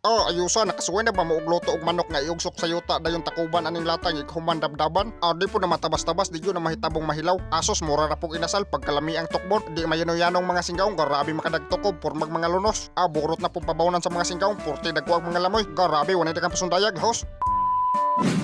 Oh, ayusa, nakasuway na ba mo og luto og manok nga iugsok sa yuta dayon takuban aning lata nga ikahuman dabdaban? Ah, di po na matabas-tabas, di yun na mahitabong mahilaw. Asos, mura ra pong inasal pagkalami ang tukbon. Di mayano-yanong mga singgaong, grabe makadagtukob, pormag mga lunos. Ah, burot na pong pabawnan sa mga singgaong, purti dagko ang mga lamoy. Grabe, wala na kang pasundayag, hos.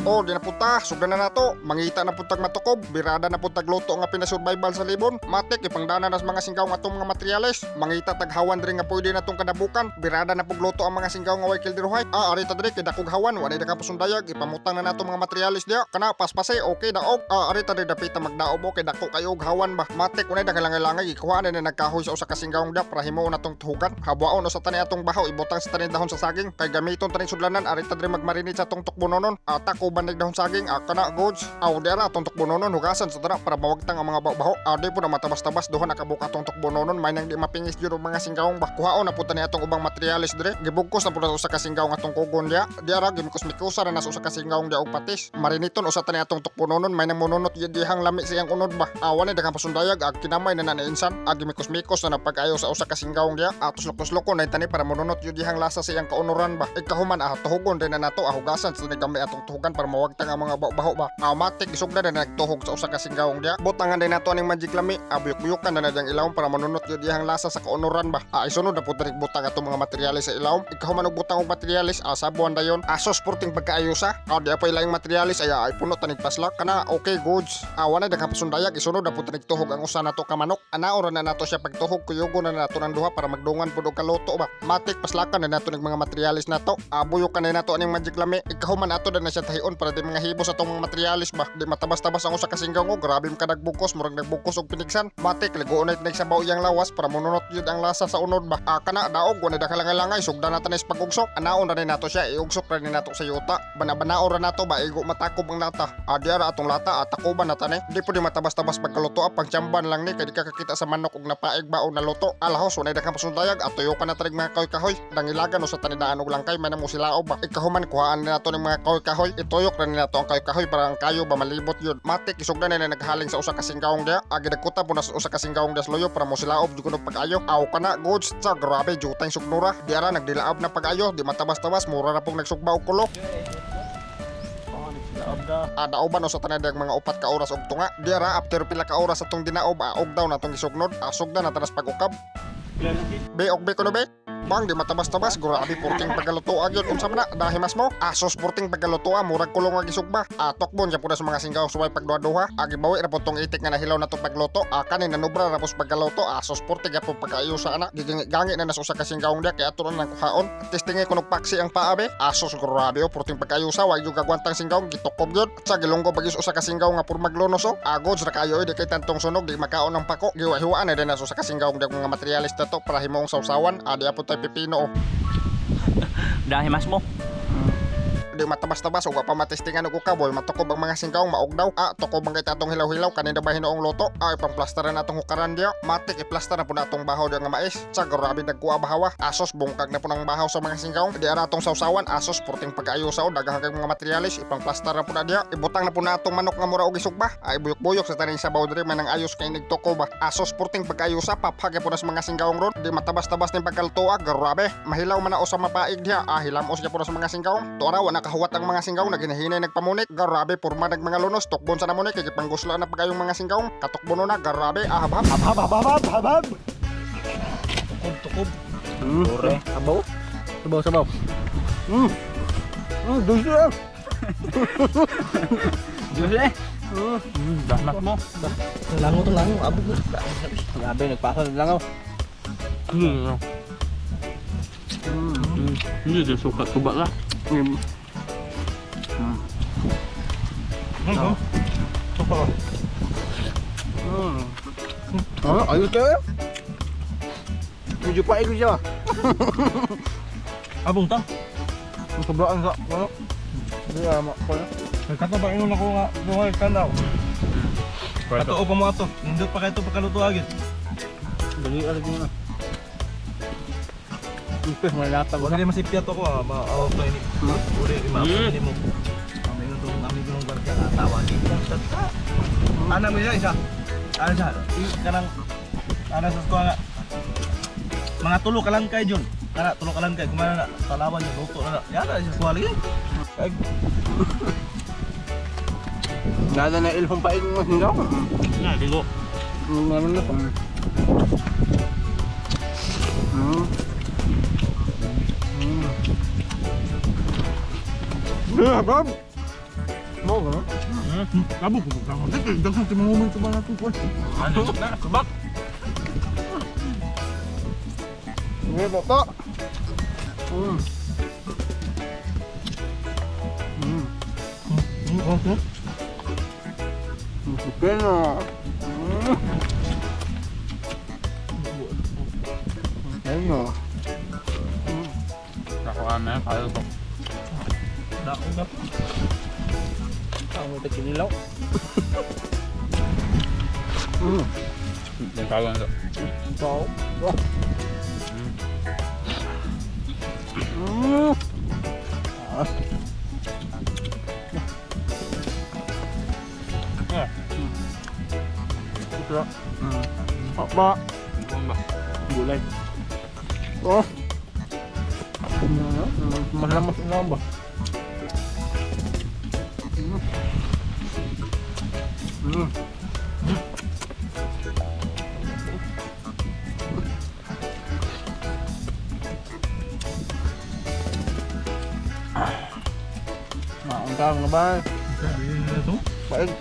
Oh, di na punta, sugdan na nato. Mangita na puntag matukob, birada na puntag luto nga pinasurvival sa libon. Matik ipangdana nas mga singgaw nga atong mga materyales. Mangita taghawan diri nga pwede natong kadabukan. Birada na pug luto ang mga singgaw nga way kildiruhay. Ah, ari ta diri kay dakog hawan, wa na ka pasundayag, ipamutang na nato mga materyales diya. Kana paspase, okay daog. Ah, ari ta diri dapita magdaob okay dako kayo og hawan ba. Matik unay daghang langay ikuha na nagkahoy sa usa ka singgaw dia para himuon natong tuhugan. Habuaon usa tani atong bahaw, ibutang sa tani dahon sa saging kay gamiton tani sudlanan. Ari ta diri magmarinate sa atong tukbononon. Ah, tako bandig dahon saging, ah, kana goods. Aw, di ara atong tukbononon hugasan sa tara para mawagtang ang mga baho. Ah, di po na matabas-tabas duha nakabuka atong tukbononon may nang di mapingis jud og mga singgaong ba. Kuhaon na po tani atong ubang materyales dire. Gibugkos na po na usa ka singgaong atong kugon diya. Di ara gimikos-mikosa na nasa usa ka singgaong diya og patis. Mariniton usa tani atong tukbononon may nang monunot jud dihang lami sa iyang unod ba. Awan ni daghang pasundayag ag kinamay na na ni insan. Ag gimikos-mikos na napag-ayo sa usa ka singgaong diya. Atos lukos-loko na tani para monunot jud dihang lasa sa iyang kaunuran ba. Ikahuman ah tuhugon din na nato, ah hugasan sa gamay atong tuhugan para mawagtang ang mga baho ba. Automatic isugda na nagtuhog sa usa ka singgaong diya. Butangan din nato aning magic lami. Abuyok-buyukan na na diyang ilawom para manunot jud dihang lasa sa kaunuran ba. Ah, isunod na pud tanig butang atong mga materyales sa ilawom. Ikahuman og butang og materyales, ah, sabuan dayon. Asos porting pagkaayusa. Ah, di pa ilaing materyales ay ay puno tanig paslak kana okay goods. Ah, wala daghang pasundayag, isunod na pud tanig tuhog ang usa nato ka manok. Anaon ra na nato siya pagtuhog, kuyugon na nato ng duha para magdungan pud og kaluto ba. Matik paslakan na nato ning mga materyales nato. Abuyok na nato aning magic lami. Ikahuman ato na siya tahion para di mga hibos atong mga materyales ba. Di matabas-tabas ang usa ka singgaw o grabe ka nagbukos, murag nagbukos og pinigsan. Matik ligoon na itnig sabaw iyang lawas para mununot yun ang lasa sa unod ba. Ah, kana daog wala na kalangay-langay sugdan na tanis pag-ugsok. Anaon ra ni nato siya iugsok ra ni nato sa yuta. Bana-banaon ra nato ba igo matakob ang lata. Ah, di ara atong lata at takuban na tani. Di po di matabas-tabas pagkaluto, ah, pangtsamban lang ni kay di ka kakita sa manok og napaig ba o naluto. Alahos wala daghang pasundayag at tuyo ka na tanig mga kahoy-kahoy. Dangilagan o sa tanidaan og langkay may namo silaob ba. Ikahuman kuhaan na nato ng mga kahoy-kahoy. Ituyok ra ni nato ang kahoy-kahoy para ang kayo ba malibot yun. Matik isugdan na na naghaling sa usa ka singgaong diya. Agi nagkuta po na sa usa ka singgaong diya sa loyo para mo silaob jud kuno pag-ayo. Aw kana goods sa grabe jutang sugnura. Di ara nagdilaab na pag-ayo, di matabas-tabas mura ra pong nagsugba og kulo. Ah, daoban o sa tanan mga 4 ka oras og tunga. Di ara after pila ka oras atong dinaob, aog daw natong gisugnod. Asugda na tanas pag-ukab. Be og be kuno be. Bang di matabas-tabas, grabe porting pagkaluto gyud. Unsa man na dahimas mo? Asos porting pagkaluto, murag kulong nga gisugba. Atok bon siya pud sa mga singgaw suway pagduha-duha. Agi bawi ra pud tong itik nga nahilaw na to pagluto. Ah, kanin nanubra ra pud sa pagkaluto. Asos porting gyapon pagkaayo sa ana. Gigangi na nas usa ka singgaw diya kay ato na nang kuhaon. Testingi kunog paksi ang paa be. Asos grabe oh porting pagkaayo sa wa gyud kagwantang singgaw gitukob gyud. Sa gilunggo bagis usa ka singgaw nga pur maglunos oh. Agod ra kayo di kay tantong sunog di makaon ng pako. Giwa-hiwaan na din nas usa ka singgaw diya mga materyales na to para himong sawsawan. Adi apod tay pipino oh. Dahimas mo. Di matabas-tabas ug pa matestingan og ukaboy matukob ang mga singgaw maog daw. Ah, tukob ang kay atong hilaw-hilaw kanina ba hinuong luto. Ah, ipang-plaster na atong hukaran diya. Matik i-plaster na po na atong bahaw diya nga mais. Sa grabe nagkuha bahawa. Asos bungkag na po ng bahaw sa mga singgaw. Di ara atong sawsawan. Asos porting pag-ayo sa daghang kay mga materyales ipang-plaster na po na diya. Ibutang na po na atong manok nga mura og isugba. Ay buyok-buyok sa taning sabaw diri man ang ayos kay nigtuko ba. Asos porting pag-ayo sa paphag po na sa mga singgaw ron. Di matabas-tabas ning pagkaltuwa. Grabe. Mahilaw man na o sa mapaig diha. Ah, hilamos siya po na sa mga singgaw. Tuara wa nakahuwat ang mga singgaw naginahinay nagpamunit. Grabe porma nag mga lunos tukbon sa namunit kay gipanggusla na pagayong mga singgaw. Katukbon na grabe ah habhab. Hab hab hab hab hab. Tukob, tukob. Ore. Sabaw. Sabaw sabaw. Dulce ah. Diyos eh. Dahimas mo. Lango to lango, abog na. Grabe nagpasa ng langaw. Hindi din suka tuba ka. Tukob. Ah, ayos kayo. Medyo paig siya. Abong ta. Ang sobrang sa ano? Hindi ah, ma ko. Kato ba inon ako nga duha kanaw. Ato pa mo ato. Nindot pa kayo pagkaluto agad. Dali lagi mo na. Ito, malata Wala rin masipyat ako ah, ma-out to ini. Uri ma ini mo. Kami nung tong kami nung barka tawagin lang sa ta. Ana mo siya isa. Ana siya. I kanang ana sa kuha nga. Mga tulo ka lang kay Jun. Kana tulo ka lang kay kumana na talawan yung luto na na. Yana siya kuha lagi. Ay. Nada na ilhong paig ng singgaw. Na, digo. Meron na pa. Yeah, bro. Mo ba? Labo ko ba? Daghan sa mga momento ba natin po? Ano na? Kubak. Sige, bata. Okay. Okay na. Ayun na. Nakuha na, kaya ko. Dako na. Ang may kinilaw. Yung kaya na. Ito. Oh. Ah. Yeah. Ito. Apa? Ba? Gulay. Oh. Malamas na ba? Maunta nga ba? Sabi na to. Paig.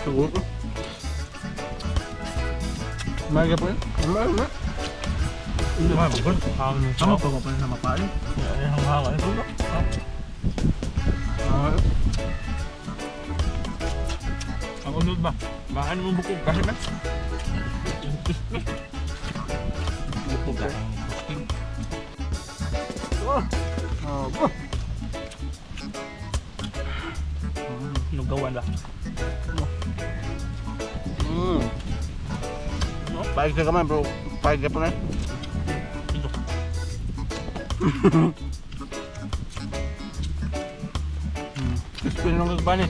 Sagot. May po yun? May, may. Mga bukod. Ang Tama pa pa na mapain. Ay ang hawa ito. Ah, Ang unod ba? Bahan mo bukog kasi ba? bukog. Ah, ah. Lugawan ba? Paig ka man, bro. Paig ka pa na. Ito. Crispy nung kagbani.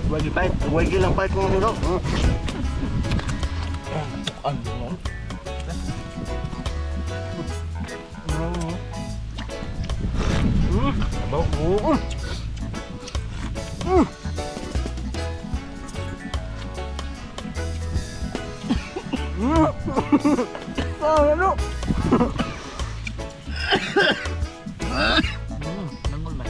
Wagi paig. Wagi lang paig kung ano. Ano? Abaw. Oo. Ah, ano? Nangol man.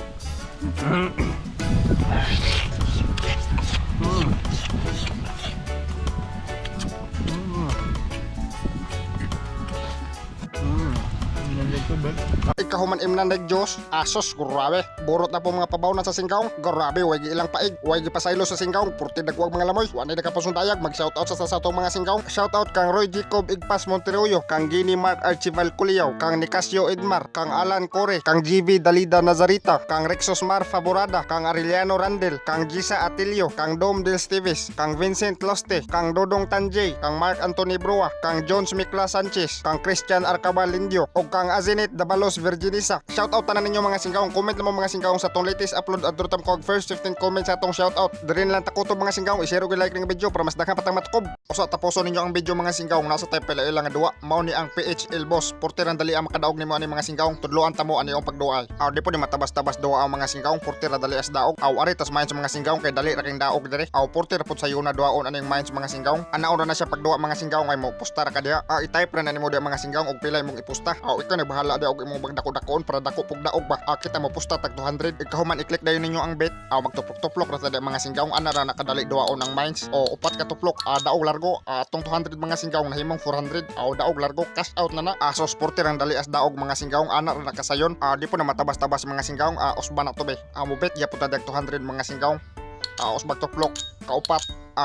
Ikahuman imnan nag Diyos, asos, grabe. Burot na po mga pabaw na sa singkaong, grabe, way gi ilang paig, way gi pasaylo sa singkaong, purti dagwag mga lamoy, wanay nakapasundayag, mag shoutout sa atong mga singkaong. Shoutout kang Roy Jacob Igpas Monteroyo, kang Gini Mark Archival Culiao, kang Nicasio Edmar, kang Alan Core, kang GB Dalida Nazarita, kang Rexos Mar Favorada, kang Arellano Randel, kang Gisa Atilio, kang Dom Del Steves, kang Vincent Loste, kang Dodong Tanjay, kang Mark Anthony Brua, kang Jones Mikla Sanchez, kang Christian Arcabal Indio, o kang Azenit Dabalos Virginisa. Shoutout tanan ninyo mga singkaong. Comment naman mga singkaong sa atong latest upload at tam kog first 15 comments sa atong shoutout. Dirin lang takutob mga singkaong. I-share ug i-like ning video para mas daghan patang matukob. Usa tapuson ninyo ang video mga singkaong. Nasa type pila ilang nga duwa. Mao ni ang PHL boss. Porte rang dali ang makadaog nimo ani mga singkaong. Tudloan ta mo ani ang pagduay. Aw di po ni matabas-tabas duwa ang mga singkaong. Porte ra dali as daog. Aw ari tas mayon sa mga singkaong kay dali ra king daog dire. Aw porte ra pud sayo na duwaon aning mayon sa mga singkaong. Anaon ra na siya pagduwa mga singkaong ay mo posta ra ka diha. Ah, i-type ra na nimo diha mga singkaong og pila imong iposta. Aw ikaw na bahala diha og imong bagdako-dakoon para dako pug daog ba. Ah, kita mo posta tag 200. Ikaw man i-click dayon ninyo ang bet. Aw magtuplok-tuplok ra sa diha mga singkaong ana ra nakadali duwaon ang mines. O upat ka tuplok. Ah, daog largo. Ah, atong 200 mga singkaong nahimong 400. Aw daog largo cash out na na. Ah, so sporty rang dali as daog mga singkaong ana ra nakasayon. Ah, di po na matabas-tabas mga singkaong. Ah, usba na to be. Ah, mo bet gyapon ta dag 200 mga singkaong. Ah, usbag tuplok kaupat.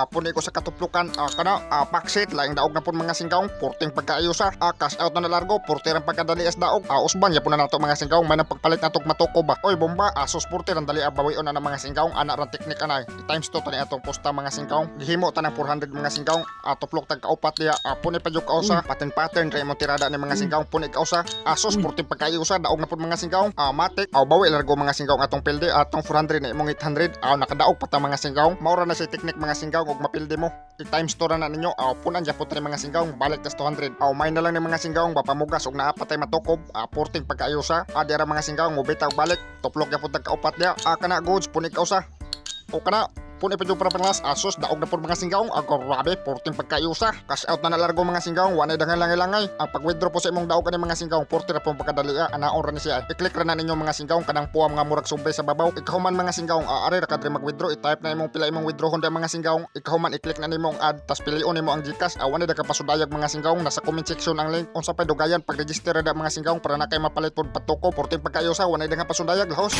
Puni ko sa katuplukan. Kana paksit laing daog na pud mga singkaong, porting pagkaayusa. Cash out na largo, porti rang pagkadali as daog. Usban ya pud na nato mga singkaong, may nang pagpalit natog matuko ba. Oy bomba, asos porti rang dali abawion na ng mga singkaong, ana rang teknik anay. I-times 2 tani atong posta mga singkaong. Gihimo ta ng 400 mga singkaong. Tuplok tag kaupat diya. Puni pa jud kausa, pattern pattern ra imong tirada ni mga singkaong, puni kausa. Asos porti pagkaayusa, daog na pud mga singkaong. Matik. Bawi largo mga singkaong atong pildi, atong 400 na imong 800. Nakadaog pa ta mga singkaong. Maura na si teknik mga singkaong og mapildi mo. I-times 2 ra na ninyo. Punan gyapon ta ni mga singkaong, balik tas 200. May na lang ni mga singkaong bapamugas og naa pa tay matukob. Porting pagkaayusa. Dira mga singkaong mobita og balik. Tuplok gyapon tag kaupat diya. Kana goods puni kausa. O kana puni pa jud para panglas, asos daog na pud mga singgaong, grabe porting pagkayusa. Cash out na nalargo mga singgaong, wanay dangan langay-langay. Ang pag-withdraw po sa imong daog ani mga singgaong, porti ra pong pagkadali anaon ra ni siya. I-click ra na ninyo mga singgaong kanang puwam nga murag subay sa babaw. Ikahuman mga singgaong, ari ra kadri mag-withdraw, i-type na imong pila imong withdraw honda mga singgaong. Ikahuman i-click na nimo ang add, tas pilion nimo ang GCash. Wanay da ka pasudayag mga singgaong, nasa comment section ang link. Unsa pay dugayan pag-register ra da mga singgaong para na kay mapalit pod patuko, porting pagkayusa, wanay da nga pasudayag lahos.